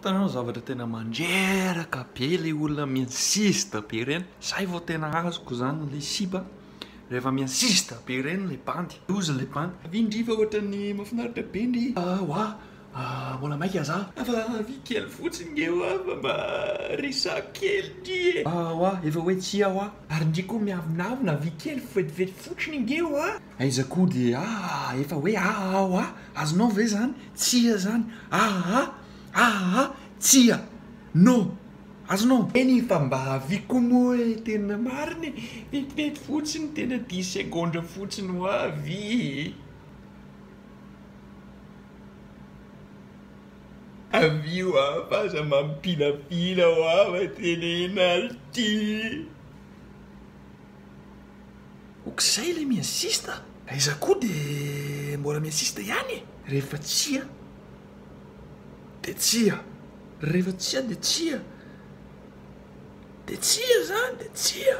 Hitanao zavatra tena mandreraka be le olona mi-insiste be ireny, zay vao tena azoko zany le sipa rehefa mi-insiste be ireny le bandy, loza le bandy, avia ndry fa ohatran'ny mahafinaritra be ndry, oa mbola maika za, fa avia kely fotsiny nge oa fa mba resako kely ndry e, oa efa hoe tsia oa, ary ndry koa miavonavona avia kely vetivety fotsiny nge oa. Aiza koa dia aa efa hoe aa oa, azonao ve zany? Tsia zany, aa aa tsia, no, azonao? Eny fa mba avia koa moa e, tena marina e, vetivety fotsiny, tena dix segondra fotsiny ho avy e. Avia hoa fa aza mampilafila hoa fa tenena ty. Ok zay le mi-insiste a! Aiza koa de mbola mi-insiste ihany e! Rehefa tsia de tsia, rehefa tsia de tsia, de tsia zany de tsia.